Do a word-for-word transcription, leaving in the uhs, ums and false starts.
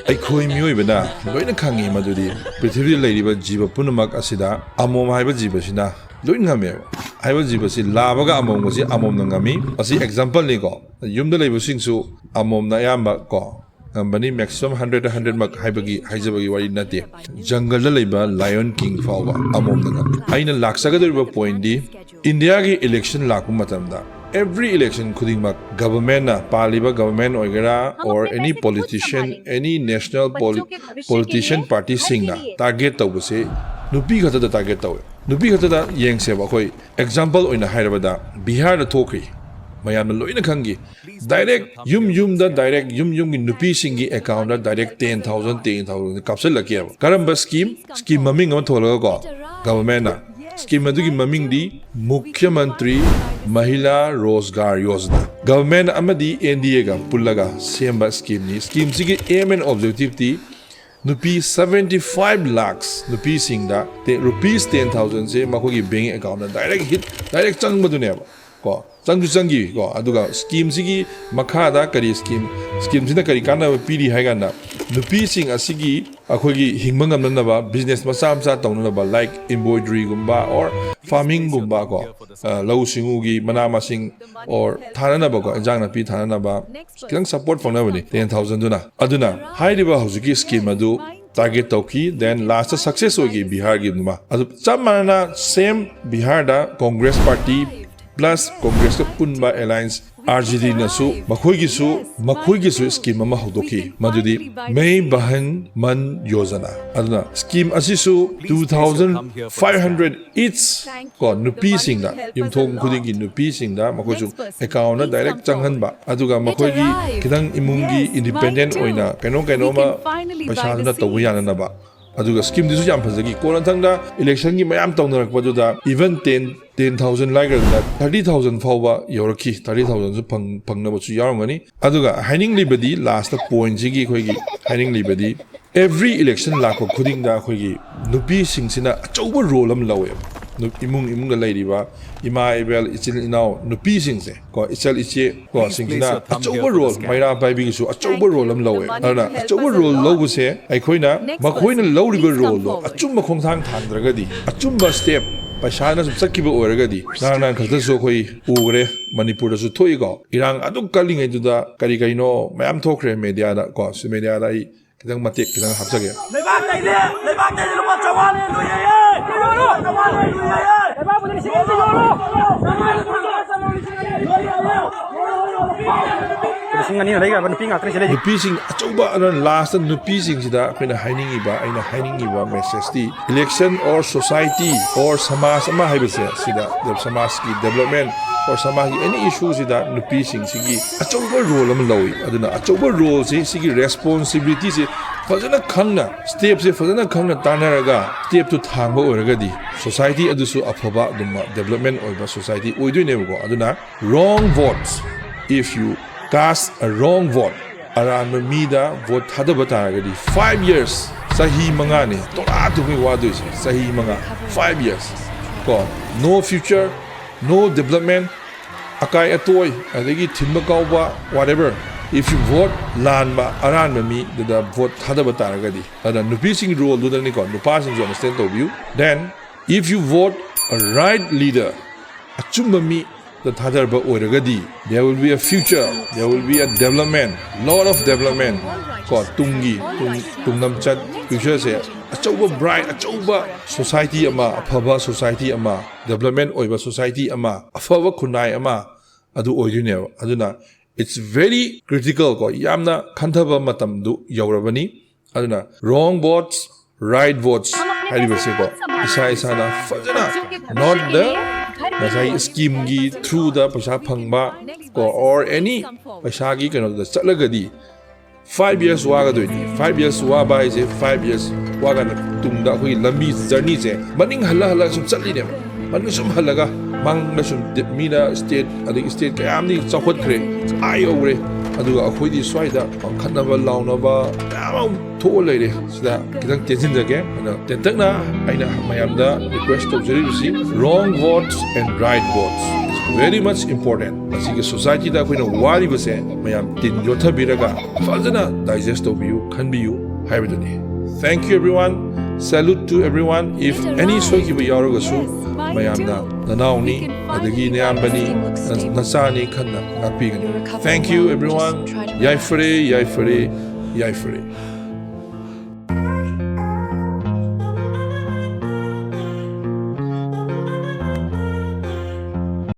ꯑꯩꯈꯣꯏ ꯃꯤꯑꯣꯏꯕꯅ ꯂꯣꯏꯅ ꯈꯪꯉꯤ ꯃꯗꯨꯗꯤ ꯄ꯭ꯔꯤꯊꯤꯕꯤꯗ ꯂꯩꯔꯤꯕ ꯖꯤꯕ ꯄꯨꯝꯅꯃꯛ ꯑꯁꯤꯗ ꯑꯃꯣꯝ ꯍꯥꯏꯕ ꯖꯤꯕꯁꯤꯅ ꯂꯣꯏ ꯉꯝꯃꯦꯕ꯫ ꯍꯥꯏꯕ ꯖꯤꯕꯁꯤ ꯂꯥꯕꯒ ꯑꯃꯣꯝꯒꯁꯤ ꯑꯃꯣꯝꯅ ꯉꯝꯃꯤ꯫ ꯃꯁꯤ ꯑꯦꯛꯖꯥꯝꯄꯜꯅꯤꯀꯣ꯫ ꯌꯨꯝꯗ ꯂꯩꯕꯁꯤꯡꯁꯨ ꯑꯃꯣꯝꯅ ꯑꯌꯥꯝꯕ ꯀꯣ ꯉꯝꯕꯅꯤ꯫ ꯃꯦꯛꯁꯤꯃꯝ ꯍꯟꯗ꯭ꯔꯦꯠ ꯍꯟꯗ꯭ꯔꯦꯠꯃꯛ ꯍꯥꯏꯕꯒꯤ ꯍꯥꯏꯖꯕꯒꯤ ꯋꯥꯔꯤ ꯅꯠꯇꯦ꯫ ꯖꯪꯒꯜꯗ ꯂꯩꯕ ꯂꯥꯏꯑꯣꯟ ꯀꯤꯡ ꯐꯥꯎꯕ ꯑꯃꯣꯝꯅ ꯉꯝꯃꯤ꯫ ꯑꯩꯅ ꯂꯥꯛꯆꯒꯗꯧꯔꯤꯕ ꯄꯣꯏꯟꯗꯤ, ꯏꯟꯗꯤꯌꯥꯒꯤ ꯏꯂꯦꯛꯁꯟ ꯂꯥꯛꯄ ꯃꯇꯝꯗ every election ꯈꯨꯗꯤꯡꯃꯛ ꯒꯚꯔꯟꯃꯦꯟꯠꯅ, ꯄꯥꯜꯂꯤꯕ ꯒꯚꯔꯟꯃꯦꯟꯠ ꯑꯣꯏꯒꯦꯔꯥ or any politician, any national politician partyꯁꯤꯡꯅ ꯇꯥꯔꯒꯦꯠ ꯇꯧꯕꯁꯦ ꯅꯨꯄꯤ ꯈꯛꯇꯗ ꯇꯥꯔꯒꯦꯠ ꯇꯧꯋꯦ꯫ ꯅꯨꯄꯤ ꯈꯛꯇꯗ ꯌꯦꯡꯁꯦꯕ꯫ ꯑꯩꯈꯣꯏ ꯑꯦꯛꯖꯥꯝꯄꯜ ꯑꯣꯏꯅ ꯍꯥꯏꯔꯕꯗ ꯕꯤꯍꯥꯔꯗ ꯊꯣꯛꯈ꯭ꯔꯤ, ꯃꯌꯥꯝꯅ ꯂꯣꯏꯅ ꯈꯪꯈꯤ꯫ ꯗꯥꯏꯔꯦꯛ ꯌꯨꯝ ꯌꯨꯝꯗ, ꯗꯥꯏꯔꯦꯛ ꯌꯨꯝ ꯌꯨꯝꯒꯤ ꯅꯨꯄꯤꯁꯤꯡꯒꯤ ꯑꯦꯀꯥꯎꯟꯗ direct ten thousand, ten thousand ꯀꯥꯞꯁꯤꯜꯂꯛꯀꯦꯕ꯫ ꯀꯔꯝꯕ ꯁ꯭ꯀꯤꯝ? ꯁ꯭ꯀꯤꯝ ꯃꯃꯤꯡ ꯑꯃ ꯊꯣꯜꯂꯒꯀꯣ, ꯒꯚꯔꯟꯃꯦꯟꯠꯅ ꯁ꯭ꯀꯤꯝ ꯑꯗꯨꯒꯤ ꯃꯃꯤꯡꯗꯤ ꯃꯨꯈ꯭ꯌ ꯃꯟꯇ꯭ꯔꯤ ꯃꯍꯤꯂꯥ ꯔꯣꯖꯒꯥꯔ ꯌꯣꯖꯅꯥ꯫ ꯒꯚꯔꯟꯃꯦꯟꯠ ꯑꯃꯗꯤ ꯑꯦꯟ ꯗꯤ ꯑꯦꯒ ꯄꯨꯜꯂꯒ ꯁꯦꯝꯕ ꯁ꯭ꯀꯤꯝꯅꯤ꯫ ꯁ꯭ꯀꯤꯝꯁꯤꯒꯤ aim and objectiveꯇꯤ ꯅꯨꯄꯤ seventy five lakhs ꯅꯨꯄꯤꯁꯤꯡꯗ ꯔꯨꯄꯤꯁ ꯇꯦꯟ ꯊꯥꯎꯖꯟꯁꯦ ꯃꯈꯣꯏꯒꯤ ꯕꯦꯡ ꯑꯦꯀꯥꯎꯟꯗ ꯗꯥꯏꯔꯦꯛ ꯍꯤꯠ, ꯗꯥꯏꯔꯦꯛ ꯆꯪꯕꯗꯨꯅꯦꯕ꯫ ꯀꯣ, ꯆꯪꯁꯨ ꯆꯪꯈꯤ ꯀꯣ꯫ ꯑꯗꯨꯒ ꯁ꯭ꯀꯤꯝꯁꯤꯒꯤ ꯃꯈꯥꯗ ꯀꯔꯤ ꯁ꯭ꯀꯤꯝ, ꯁ꯭ꯀꯤꯝꯁꯤꯅ ꯀꯔꯤ ꯀꯥꯟꯅꯕ ꯄꯤꯔꯤ ꯍꯥꯏ ꯀꯥꯟꯗ, ꯅꯨꯄꯤꯁꯤꯡ ꯑꯁꯤꯒꯤ ꯑꯩꯈꯣꯏꯒꯤ ꯍꯤꯡꯕ ꯉꯝꯅꯅꯕ, ꯕꯤꯖꯤꯅꯦꯁ ꯃꯆꯥ ꯃꯆꯥ ꯇꯧꯅꯅꯕ, like embroideryꯒꯨꯝꯕ or farmingꯒꯨꯝꯕ ꯀꯣ, ꯑ, ꯂꯧꯎ ꯁꯤꯡꯎꯒꯤ ꯃꯅꯥ ꯃꯁꯤꯡ or ꯊꯥꯅꯅꯕ ꯀꯣ, ꯏꯟꯖꯥꯡ ꯅꯥꯄꯤ ꯊꯥꯅꯅꯕ ꯈꯤꯇꯪ ꯁꯞꯄꯣꯔꯠ ꯐꯪꯅꯕꯅꯤ ꯇꯦꯟ ꯊꯥꯎꯖꯟꯗꯨꯅ꯫ ꯑꯗꯨꯅ ꯍꯥꯏꯔꯤꯕ ꯍꯧꯖꯤꯛꯀꯤ ꯁ꯭ꯀꯤꯝ ꯑꯗꯨ ꯇꯥꯔꯒꯦꯠ ꯇꯧꯈꯤ, then ꯂꯥꯁꯇ ꯁꯛꯁꯦꯁ ꯑꯣꯏꯈꯤ ꯕꯤꯍꯥꯔꯒꯤꯗꯨꯃ꯫ ꯑꯗꯨ ꯆꯞ ꯃꯥꯟꯅꯅ ꯁꯦꯝ ꯕꯤꯍꯥꯔꯗ ꯀꯣꯡꯒ꯭ꯔꯦꯁ ꯄꯥꯔꯇꯤ ꯄ꯭ꯂꯁ ꯀꯣꯡꯒ꯭ꯔꯦꯁꯀ ꯄꯨꯟꯕ ꯑꯦꯂꯥꯏꯟꯁ ꯑꯥꯔ ꯖꯤ ꯗꯤꯅꯁꯨ ꯃꯈꯣꯏꯒꯤꯁꯨ, ꯃꯈꯣꯏꯒꯤꯁꯨ ꯁ꯭ꯀꯤꯝ ꯑꯃ ꯍꯧꯗꯣꯛꯈꯤ, ꯃꯗꯨꯗꯤ ꯃꯩ ꯕꯍꯟ ꯃꯟ ꯌꯣꯖꯅꯥ꯫ ꯑꯗꯨꯅ ꯁ꯭ꯀꯤꯝ ꯑꯁꯤꯁꯨ two thousand five hundred each ꯀꯣ, ꯅꯨꯄꯤꯁꯤꯡꯗ, ꯌꯨꯝꯊꯣꯡ ꯈꯨꯗꯤꯡꯒꯤ ꯅꯨꯄꯤꯁꯤꯡꯗ ꯃꯈꯣꯏꯁꯨ ꯑꯦꯀꯥꯎꯟꯗ ꯗꯥꯏꯔꯦꯛ ꯆꯪꯍꯟꯕ, ꯑꯗꯨꯒ ꯃꯈꯣꯏꯒꯤ ꯈꯤꯇꯪ ꯏꯃꯨꯡꯒꯤ ꯏꯟꯗꯤꯄꯦꯟꯗꯦꯟ ꯑꯣꯏꯅ ꯀꯩꯅꯣꯝ ꯀꯩꯅꯣꯝꯃ ꯄꯩꯁꯥꯗꯨꯅ ꯇꯧꯕ ꯌꯥꯅꯅꯕ꯫ ꯑꯗꯨꯒ ꯁ꯭ꯀꯤꯝꯗꯨꯁꯨ ꯌꯥꯝ ꯐꯖꯈꯤ꯫ ꯀꯣꯟꯅ ꯃꯊꯪꯗ ꯏꯂꯦꯛꯁꯟꯒꯤ ꯃꯌꯥꯝ ꯇꯧꯅꯔꯛꯄꯗꯨꯗ even ten, ten thousand ꯂꯥꯏꯔꯗꯅ thirty thousand ꯐꯥꯎꯕ ꯌꯧꯔꯛꯈꯤ꯫ Thirty thousandꯁꯨ ꯐꯪ-, ꯐꯪꯅꯕꯁꯨ ꯌꯥꯎꯔꯝꯒꯅꯤ꯫ ꯑꯗꯨꯒ ꯍꯥꯏꯅꯤꯡꯂꯤꯕꯗꯤ, ꯂꯥꯁꯇ ꯄꯣꯏꯟꯁꯤꯒꯤ ꯑꯩꯈꯣꯏꯒꯤ ꯍꯥꯏꯅꯤꯡꯂꯤꯕꯗꯤ, ꯑꯦꯚ꯭ꯔꯤ ꯏꯂꯦꯛꯁꯟ ꯂꯥꯛꯄ ꯈꯨꯗꯤꯡꯗ ꯑꯩꯈꯣꯏꯒꯤ ꯅꯨꯄꯤꯁꯤꯡꯁꯤꯅ ꯑꯆꯧꯕ ꯔꯣꯜ ꯑꯃ ꯂꯧꯋꯦꯕ꯫ ꯅꯨ- ꯏꯃꯨꯡ ꯏꯃꯨꯡꯗ ꯂꯩꯔꯤꯕ ꯏꯃꯥ ꯏꯕꯦꯜ, ꯏꯆꯤꯜ ꯏꯅꯥꯎ, ꯅꯨꯄꯤꯁꯤꯡꯁꯦ ꯀꯣ, ꯏꯆꯜ ꯏꯆꯦ ꯀꯣ, ꯁꯤꯡꯁꯤꯅ ꯑꯆꯧꯕ ꯔꯣꯜ, ꯃꯩꯔꯥ ꯄꯥꯏꯕꯤꯒꯤꯁꯨ ꯑꯆꯧꯕ ꯔꯣꯜ ꯑꯃ ꯂꯧꯋꯦ꯫ ꯑꯗꯨꯅ ꯑꯆꯧꯕ ꯔꯣꯜ ꯂꯧꯕꯁꯦ ꯑꯩꯈꯣꯏꯅ ꯃꯈꯣꯏꯅ ꯂꯧꯔꯤꯕ ꯔꯣꯜꯗꯣ ꯑꯆꯨꯝꯕ ꯈꯣꯡꯊꯥꯡ ꯊꯥꯡꯗ꯭ꯔꯒꯗꯤ, ꯑꯆꯨꯝꯕ ꯁ꯭ꯇꯦꯞ ꯄꯩꯁꯥꯅ ꯁꯨꯝ ꯆꯠꯈꯤꯕ ꯑꯣꯏꯔꯒꯗꯤ, ꯉꯔꯥꯡ ꯅꯍꯥꯟ ꯈꯛꯇꯁꯨ ꯑꯩꯈꯣꯏ ꯎꯈ꯭ꯔꯦ, ꯃꯅꯤꯄꯨꯔꯗꯁꯨ ꯊꯣꯛꯏꯀꯣ, ꯏꯔꯥꯡ ꯑꯗꯨꯛ ꯀꯜꯂꯤꯉꯩꯗꯨꯗ ꯀꯔꯤ ꯀꯔꯤꯅꯣ ꯃꯌꯥꯝ ꯊꯣꯛꯈ꯭ꯔꯦ ꯃꯦꯗꯤꯌꯥꯗ ꯀꯣ꯫ ꯁꯤ ꯃꯦꯗꯤꯌꯥꯗ ꯑꯩ ꯈꯤꯇꯪ ꯃꯇꯦꯛ ꯈꯤꯇꯪ ꯍꯥꯞꯆꯒꯦ꯫ ꯂꯩꯕꯥꯛꯇꯩꯗꯤ, ꯂꯩꯕꯥꯛꯇꯩꯗꯤ ꯂꯨꯄꯥ ꯆꯥꯝꯃꯉꯥꯅꯦ ꯂꯣꯏꯌꯦ꯫ ꯆꯥꯝꯃꯉꯥꯅꯦ ꯂꯣꯏꯌꯦ꯫ ꯂꯩꯕꯥꯛꯄꯨꯗꯤ ꯂꯤꯁꯤꯡ ꯑꯅꯤ ꯌꯣꯜꯂꯣ꯫ ꯂꯤꯁꯤꯡ ꯑꯅꯤꯅ ꯂꯩꯈ꯭ꯔꯕ ꯅꯨꯄꯤ ꯉꯥꯛꯇꯅꯤ ꯁꯤ ꯂꯩꯁꯦ꯫ ꯅꯨꯄꯤꯁꯤꯡ ꯑꯆꯧꯕ, ꯑꯗꯨꯅ ꯂꯥꯁꯇ ꯅꯨꯄꯤꯁꯤꯡꯁꯤꯗ ꯑꯩꯈꯣꯏꯅ ꯍꯥꯏꯅꯤꯡꯉꯤꯕ, ꯑꯩꯅ ꯍꯥꯏꯅꯤꯡꯉꯤꯕ ꯃꯦꯁꯦꯖꯇꯤ, ꯏꯂꯦꯛꯁꯟ ꯑꯣꯔ ꯁꯣꯁꯥꯏꯇꯤ ꯑꯣꯔ ꯁꯃꯥꯖ ꯑꯃ ꯍꯥꯏꯕꯁꯦ, ꯁꯤꯗ ꯁꯃꯥꯖꯀꯤ ꯗꯦꯕꯂꯞꯃꯦꯟ ꯑꯣꯔ ꯁꯃꯥꯖꯀꯤ ꯑꯦꯅꯤ ꯏꯁꯨꯁꯤꯗ ꯅꯨꯄꯤꯁꯤꯡꯁꯤꯒꯤ ꯑꯆꯧꯕ ꯔꯣꯜ ꯑꯃ ꯂꯧꯏ꯫ ꯑꯗꯨꯅ ꯑꯆꯧꯕ ꯔꯣꯜꯁꯤ, ꯁꯤꯒꯤ ꯔꯦꯁꯄꯣꯟꯁꯤꯕꯤꯂꯤꯇꯤꯁꯤ ꯐꯖꯅ ꯈꯪꯅ, ꯁ꯭ꯇꯦꯞꯁꯦ ꯐꯖꯅ ꯈꯪꯅ ꯇꯥꯟꯅꯔꯒ ꯁ꯭ꯇꯦꯞꯇꯨ ꯊꯥꯡꯕ ꯑꯣꯏꯔꯒꯗꯤ ꯁꯣꯁꯥꯏꯇꯤ ꯑꯗꯨꯁꯨ ꯑꯐꯕ ꯑꯗꯨꯝ ꯗꯦꯕꯂꯞꯃꯦꯟ ꯑꯣꯏꯕ ꯁꯣꯁꯥꯏꯇꯤ ꯑꯣꯏꯗꯣꯏꯅꯦꯕꯀꯣ꯫ ꯑꯗꯨꯅ wrong votes, if you cast a wrong vote, ꯑꯔꯥꯟꯕ ꯃꯤꯗ ꯚꯣꯠ ꯊꯥꯗꯕ ꯇꯥꯔꯒꯗꯤ five years, ꯆꯍꯤ ꯃꯉꯥꯅꯤ ꯇꯣꯔꯥ ꯇꯨꯝꯃꯤ ꯋꯥꯗꯣꯏꯁꯦ, ꯆꯍꯤ ꯃꯉꯥ, five years ꯀꯣ, no future, no development, ꯑꯀꯥꯏ ꯑꯇꯣꯏ, ꯑꯗꯒꯤ ꯊꯤꯟꯕ ꯀꯥꯎꯕ, whatever, if you vote ꯂꯥꯟꯕ ꯑꯔꯥꯟꯕ ꯃꯤꯗꯨꯗ ꯚꯣꯠ ꯊꯥꯗꯕ ꯇꯥꯔꯒꯗꯤ꯫ ꯑꯗꯨꯅ ꯅꯨꯄꯤꯁꯤꯡꯒꯤ ꯔꯣꯜꯗꯨꯗꯅꯤꯀꯣ, ꯅꯨꯄꯥꯁꯤꯡꯁꯨ ꯑꯟꯗꯔꯁꯇꯦꯟ ꯇꯧꯕꯤꯌꯨ꯫ Then, if you vote a right leader, ꯑꯆꯨꯝꯕ ꯃꯤꯗ ꯊꯥꯗꯔꯕ ꯑꯣꯏꯔꯒꯗꯤ, there will be a future, there will be a development, lot of development ꯀꯣ, ꯇꯨꯡꯒꯤ, ꯇꯨꯡ, ꯇꯨꯡꯂꯝꯆꯠ, ꯐ꯭ꯌꯨꯆꯔꯁꯦ ꯑꯆꯧꯕ ꯕ꯭ꯔꯥꯏꯠ, ꯑꯆꯧꯕ ꯁꯣꯁꯥꯏꯇꯤ ꯑꯃ, ꯑꯐꯕ ꯁꯣꯁꯥꯏꯇꯤ ꯑꯃ, ꯗꯦꯕꯂꯞꯃꯦꯟ ꯑꯣꯏꯕ ꯁꯣꯁꯥꯏꯇꯤ ꯑꯃ, ꯑꯐꯕ ꯈꯨꯟꯅꯥꯏ ꯑꯃ ꯑꯗꯨ ꯑꯣꯏꯗꯣꯏꯅꯦꯕ꯫ ꯑꯗꯨꯅ it's very critical ꯀꯣ, ꯌꯥꯝꯅ ꯈꯟꯊꯕ ꯃꯇꯝꯗꯨ ꯌꯧꯔꯕꯅꯤ꯫ ꯑꯗꯨꯅ wrong votes, right votes ꯍꯥꯏꯔꯤꯕꯁꯦꯀꯣ, ꯏꯁꯥ ꯏꯁꯥꯅ ꯐꯖꯅ, not the ꯉꯁꯥꯏꯒꯤ ꯁ꯭ꯀꯤꯝꯒꯤ ꯊ꯭ꯔꯨꯗ ꯄꯩꯁꯥ ꯐꯪꯕ ꯀꯣ, or any ꯄꯩꯁꯥꯒꯤ ꯀꯩꯅꯣꯗ ꯆꯠꯂꯒꯗꯤ five years ꯋꯥꯒꯗꯣꯏꯅꯤ꯫ Five years ꯋꯥꯕ ꯍꯥꯏꯁꯦ, five years ꯋꯥꯒ ꯇꯨꯡꯗ ꯑꯩꯈꯣꯏꯒꯤ ꯂꯝꯕꯤ ꯖꯔꯅꯤꯁꯦ ꯃꯅꯤꯡ ꯍꯜꯂ ꯍꯜꯂ ꯁꯨꯝ ꯆꯠꯂꯤꯅꯦꯕ꯫ ꯃꯅꯤꯡ ꯁꯨꯝ ꯍꯜꯂꯒ ꯃꯥꯡꯗ ꯁꯨꯝ ꯗꯦ-, ꯃꯤꯅ ꯁ꯭ꯇꯦꯠ, ꯑꯗꯒꯤ ꯁ꯭ꯇꯦꯠ ꯀꯌꯥ ꯑꯃꯗꯤ ꯆꯥꯎꯈꯠꯈ꯭ꯔꯦ, ꯑꯥ ꯌꯧꯈ꯭ꯔꯦ꯫ ꯑꯗꯨꯒ ꯑꯩꯈꯣꯏꯗꯤ ꯁ꯭ꯋꯥꯏꯗ ꯄꯥꯡꯈꯠꯅꯕ ꯂꯥꯎꯅꯕ ꯃꯌꯥꯝ ꯑꯃ ꯊꯣꯛꯑ ꯂꯩꯔꯦ꯫ ꯁꯤꯗ ꯈꯤꯇꯪ ꯇꯦꯟꯁꯤꯟꯖꯒꯦ꯫ ꯑꯗꯣ ꯇꯦꯟꯇꯛꯅ ꯑꯩꯅ ꯃꯌꯥꯝꯗ request ꯇꯧꯖꯔꯤꯕꯁꯤ, wrong words and right words is very much important꯫ ꯃꯁꯤꯒꯤ society ꯗ ꯑꯩꯈꯣꯏꯅ ꯋꯥꯔꯤꯕꯁꯦ ꯃꯌꯥꯝ ꯇꯤꯟ ꯌꯣꯠꯊꯕꯤꯔꯒ ꯐꯖꯅ digest ꯇꯧꯕꯤꯌꯨ, ꯈꯟꯕꯤꯌꯨ ꯍꯥꯏꯕꯗꯨꯅꯤ꯫ Thank you everyone, salute to everyone꯫ If any ꯁꯣꯏꯈꯤꯕ ꯌꯥꯎꯔꯒꯁꯨ ꯃꯌꯥꯝꯅ ꯅꯅꯥꯎꯅꯤ, ꯑꯗꯒꯤ ꯅꯌꯥꯝꯕꯅꯤ, ꯅꯆꯥꯅꯤ ꯈꯟꯅ ꯉꯥꯛꯄꯤꯒꯅꯤ꯫ Thank you everyone꯫ ꯌꯥꯏꯐꯔꯦ, ꯌꯥꯏꯐꯔꯦ, ꯌꯥꯏꯐꯔꯦ꯫